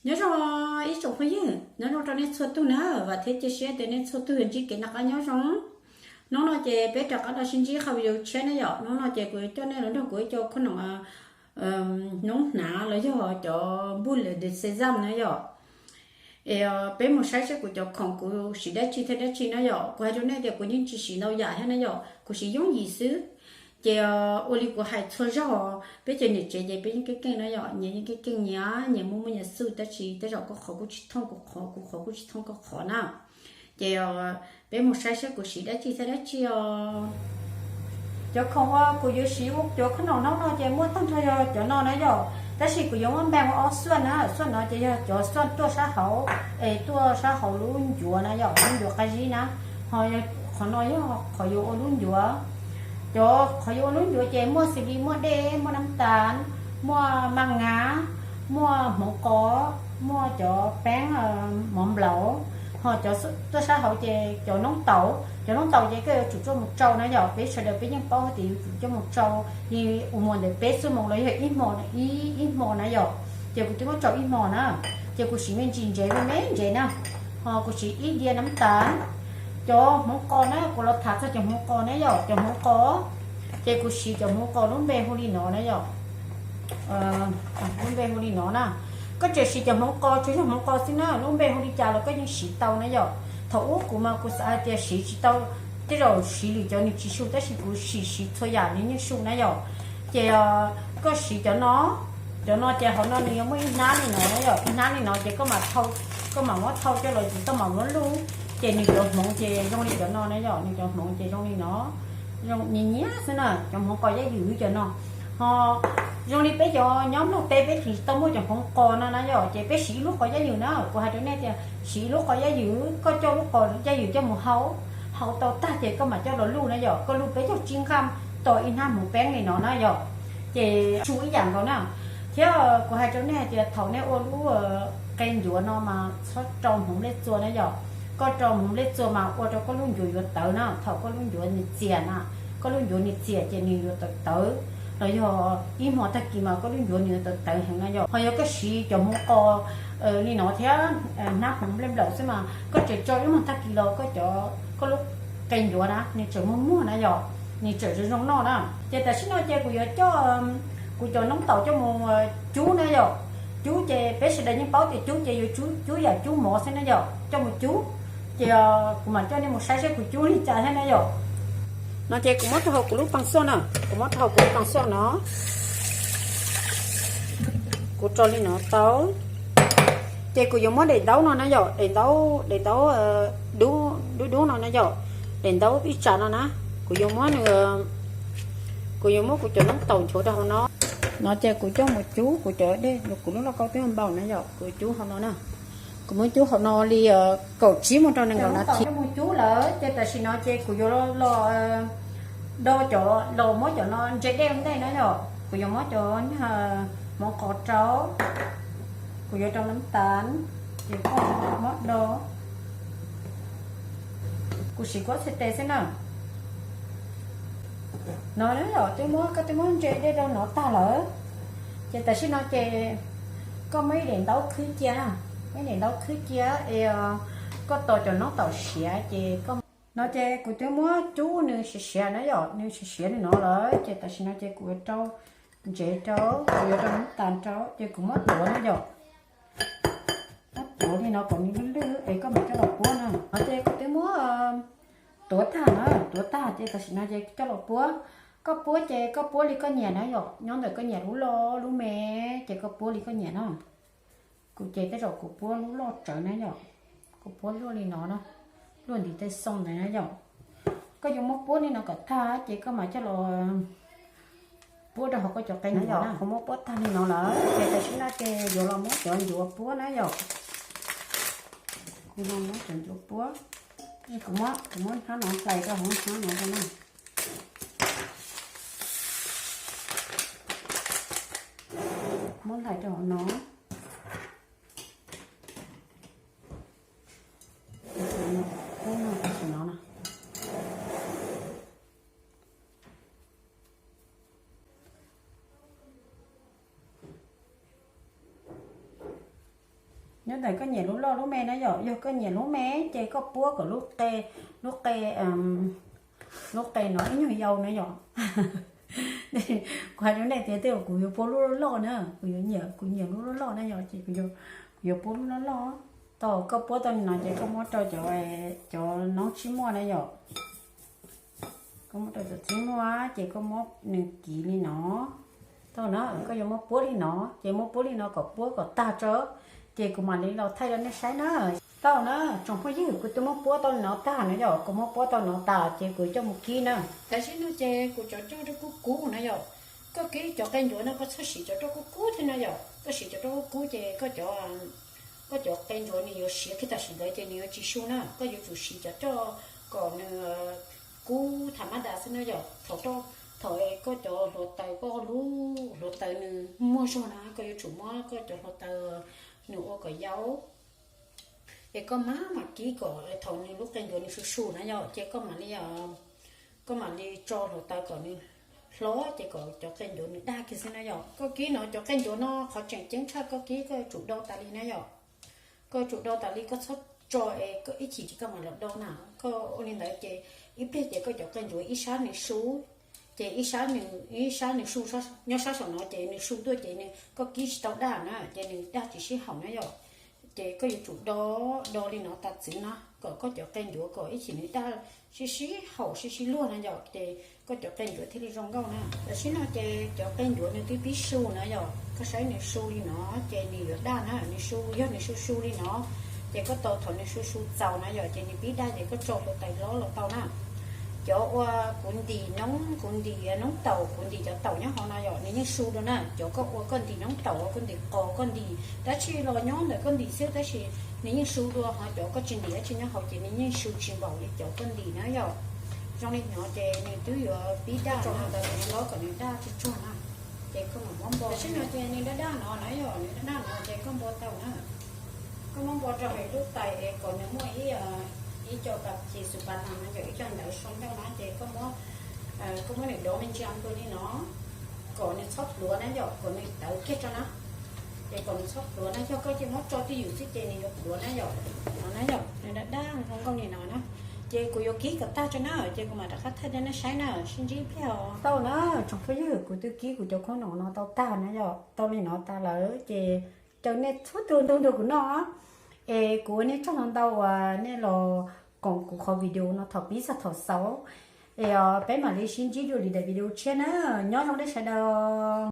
Nyob zoo ib tsoom phooj ywg, nyob zoo rau nej txhua tus na, vam thiab cia siab tias nej txhua tus ntsib kev noj qab nyob zoo. Hnub no ces peb rov qab los sib ntsib qhov video tshiab na yom. Hnub no ces kuv yuav coj nej los nrog kuv ib co khoom hnub hnav los yog cov npuj lwm de xej zaj na yom. Es peb mus saib seb kuv cov khoom kuv siv dab tsi thiab dab tsi na yom. Kuv hais rau nej tias kuv yeej tsis siv ntau yam thiab na yom, kuv siv yooj yim xwb. Ces ua li kuv hais txhua zaug, peb cov niam tsev ces peb yeej keej keej na yom, nyias yeej keej keej, nyias nyias muaj muaj nyias xwj, tab sis tej zaum koj qhov kuj tsis thooj kuv qhov, kuv qhov kuj tsis thooj koj qhov na. Ces peb mus saib seb kuv siv dab tsi thiab dab tsi os. Cov khoom uas kuv yuav siv ua cov khoom no no ces muaj tag nrho yog cov no na yom, tab sis kuv yuav muab npeeg ua ob xuaj na, xuaj no ces yog cov xuaj tuaj sab hauv, es tuaj sab hauv lub ncuav na yom, lub ncuav qab zib na, ho qhov no yog qhov yuav ua lub ncuav. Cov qhov yuav ua lub ncuav ces muaj xws li muaj dej, muaj nab tas, muaj maj nga, muaj hmoov qos, muaj cov peeb mov nplaum, ho cov tuaj sab hauv ces cov noob taum. Cov noob taum ces koj yuav tsum coj mus tsau na yom, peb sawv daws peb yeej paub tias yuav tsum coj mus tsau, li ua muag ntawm peb xuab moos los yog ib hmo, ib hmo na yom. Ces kuv twb muab tsau ib hmo na, ces kuv siv me ntsis ntsev me me ntsev na, ho kuv siv ib diav nab tas. Cov hmoov qos na, kuv los tham txog cov hmoov qos na yom, cov hmoov qos ces kuv siv cov hmoov qos lub npe hu li no na yom. Lub npe hu li no na. Koj tseem siv cov hmoov qos, tsuas yog hmoov qos xwb na, lub npe hu li cas los koj yeej siv tau na yom. Thaum ub kuv mas kuv xav hais tias siv tsis tau, tej zaum siv lwm cov nws tsis su, tab sis kuv sim siv txhua yam nws yeej su na yom. Ces koj siv cov no, cov no ces hauv no nws yuav muaj ib hnab li no na yom, ib hnab li no ces koj mam thau, koj mam muab thau coj los ces koj mam muab luj, ces nws cov hmoov ces zoo li cov no na yom, nws cov hmoov ces zoo li no, zoo nyias nyias xwb na, cov hmoov qos yaj ywm cov no. Ho zoo li peb cov nyob Nplog teb peb tsis tau muaj cov hmoov qos no na yom, ces peb siv ib lub qos yaj ywm na, kuv hais rau nej tias siv ib lub qos yaj ywm, koj coj lub qos yaj ywm coj mus hau, hau tau tag ces koj mam coj los luj na yom, koj luj peb caug tsib nqaj tau ib hnab hmoov peeb li no na yom. Ces su ib yam nkaus na. Thiab kuv hais rau nej hais tias thaum nej ua lub qe ncuav no mas txhob rau hmoov nplej txua na yom. Koj rau hmoov nplej txua mas ua rau koj lub ncuav yuav tawv na, thaum koj lub ncuav nws txias na, koj lub ncuav nws txias ces nws yuav tawv tawv, los yog ib hmo tag kis mas koj lub ncuav nws yuav tawv tawv heev na yom. Ho yog koj siv cov hmoov qos li no thiab hnab hmoov nplej nplaum xwb mas koj tseem tsau ib hmo tag kis los koj cov, koj lub qe ncuav na nws tseem muag muag na yom, nws tseem zoo zoo noj na. Ces tam sim no ces kuv yuav coj kuv cov noob taum coj mus cub na yom. Cub ces peb sawv daws yeej paub tias cub ces yuav cub yam cub mov xwb na yom, coj mus cub. Ces kuv mam coj nej mus saib seb kuv cub li cas thiab na yom. No ces kuv muab rau hauv kuv lub paj xuaj na, kuv muab rau hauv kuv lub paj xuaj no, kuv rau li no tau. Ces kuv yuav muab daim ntaub no na yom, daim ntaub, daim ntaub dub dub no na yom, daim ntaub ib tsam no na, kuv yuav muab nws, kuv yuav muab kuv cov noob taum nchuav rau hauv no. No ces kuv coj mus cub kuv cov dej, kuv lub lauj kaub twb npau na yom, kuv cub hauv no na. Kuv muab cub hauv no li kaum tsib mus rau nees nkaum nas this. Mus cub lawm ces tam sim no ces kuv yuav los do cov, los muab cov no ntse dej ua ntej na yom. Kuv yuav muab cov hmoov qos rau, kuv yuav rau nab tas, ces koj muab do. Kuv siv kuab txhais tes xwb na. No yom, twb muab, koj twb muab ntse dej rau no tag lawm. Ces tam sim no ces koj muab ib daim ntaub khwb cia na, muab ib daim ntaub khwb cia es koj tos cov noob taum siav ces koj. No ces kuv twb muab cub nws siav siav na yom, nws siav siav li no lawm ces tam sim no ces kuv yuav rau ntsev rau, kuv yuav rau nab tas rau ces kuv muab tuav na yom. Muab tuav li no kom nws lwj lwj es koj mam coj los puab na. No ces kuv twb muab tuav tag na, tuav tag ces tam sim no ces coj los puab. Koj puab ces koj puab li koj nyiam na yom, nyob ntawm koj nyiam lub loj lub me ces koj puab li koj nyiam na. Kuv ces tej zaum kuv puab lub loj tsawv na yom, kuv puab luaj li no na, luaj ntiv tej xoo ntawd na yom. Koj yuav muab puab li no kom tag ces koj mam coj los puab rau hauv koj cov qe ncuav na. Kuv muab puab tag li no lawm ces tam sim no ces yuav los muab cov ncuav puab na yom. Kuv los muab cov ncuav puab, kuv muab, kuv muab hnab no hlais rau hauv hnab no rau na. Muab hlais rau hauv no. Ub no, tam sim no na. Nyob ntawm koj nyiam lub loj lub me na yom, yog koj nyiam lub me ces koj puab kom lub qe, lub qe, lub qe no ib nyuag yau na yom. Kuv hais rau nej tias tej zaum kuv yuav puab lub loj loj na, kuv yuav nyiam, kuv nyiam lub loj loj na yom, ces kuv yuav puab lub loj loj. Tau koj puab tau li no ces koj muab rau cov, cov noob tsib muaj na yom. Koj muab rau cov tsib muaj ces koj muab nws kiv li no. Tau na, koj yuav muab puab li no, ces muab puab li no kom puab kom tag tso, ces kuv mam li los thaij rau nej saib na. Tau na, tsoom phooj ywg, kuv twb muab puab tau li no tag na yom, kuv muab puab tau no tas ces kuv coj mus kib na. Tam sim no ces kuv cov coj rau kub kub na yom. Koj kib cov qe ncuav no koj txhob siv cov roj kub kub thiab na yom, koj siv cov roj kub kub ces koj cov, koj cov qe ncuav nws yuav siav kiag tam sim ntawd ces nws yuav tsis su na, koj yuav tsum siv cov coj kom nws kub tham mab das xwb na yom. Thaum, thaum koj cov hluav taws, koj lub hluav taws nws muaj zog na, koj yuav tsum muab koj cov hluav taws nws ua kom yau, es koj mam mam kib kom thaum nws lub qe ncuav nws su su na yom, ces koj mam li, koj mam li tso hluav taws kom nws hlob ces kom cov qe ncuav nws daj kiag xwb na yom. Koj kib no cov qe ncuav no qhov tseem ceeb tshaj koj kib koj yuav tsum do tas li na yom. Koj yuav tsum do tas li, koj txhob tso es koj ib chim ces koj mam los do na. Koj ua li ntawd ces ib pliag ces koj cov qe ncuav ib sab nws su, ces ib sab nws, ib sab nws su, nyob sab saum no ces nws su tuaj ces nws, koj kib tsis tau daj na ces nws daj tsis sib haum na yom. Ces koj yuav tsum do, do li no tas txwv na kom koj cov qe ncuav kom ib chim nws daj sib sib haum sib sib luag na yom, ces koj cov qe ncuav thiaj li zoo nkauj na. Tam sim no ces cov qe ncuav nws twb pib su na yom, koj saib nws su li no ces nws yuav daj na, nws su, yog nws su su li no ces koj tau, thaum nws su su txaus na yom ces nws pib daj ces koj tso hluav taws hlob los tau na. Cov ua kuv ntim noob, kuv ntim noob taum, kuv ntim cov taum nyob hauv no yom, nws yeej su dua na. Cov koj ua koj ntim noob taum, koj ntim qos, koj ntim dab tsi los nyob ntawm koj ntim xwb tab sis nws yeej su dua, ho cov koj tsis ntim dab tsi nyob hauv ces nws yeej su tsis npaum li cov koj ntim na yom. Zoo li no ces nws twb yuav pib daj, tso hluav taws hlob kom nws daj tsuag tsuag na. Ces koj mam muab npo, tam sim no ces nws daj daj no na yom, nws daj daj no ces koj npo tau na. Koj muab npo rau hauv lub tais es kom nws muaj ib, ib co pas ces xus pas nas no yom, ib co ntawv sau ncauj na ces koj muab, koj muab nws dov me ntsis pw li no kom nws txhob pluav na yom, kom nws tawv kiag tso na. Ces kom nws txhob pluav na, yog koj cia muab tso twj ywm xwb ces nws yuav pluav na yom. No na yom, nws daj daj zoo nkauj li no na. Ces kuv yuav kib kom tag tso na ces kuv mam rov qab thaij rau nej saib na, sib ntsib ib pliag os. Tau na, tsoom phooj ywg, kuv twb kib kuv cov khoom no tau tag na yom, tau li no tas lawm ces caw nej txhua tus nrog kuv noj, es kuv ua nej tsaug ntau ntau uas nej los koom kuv qhov video no thaum pib txog thaum xaus. Es peb mam li sib ntsib dua lwm daim video tshiab na. Nyob zoo nej sawv daws.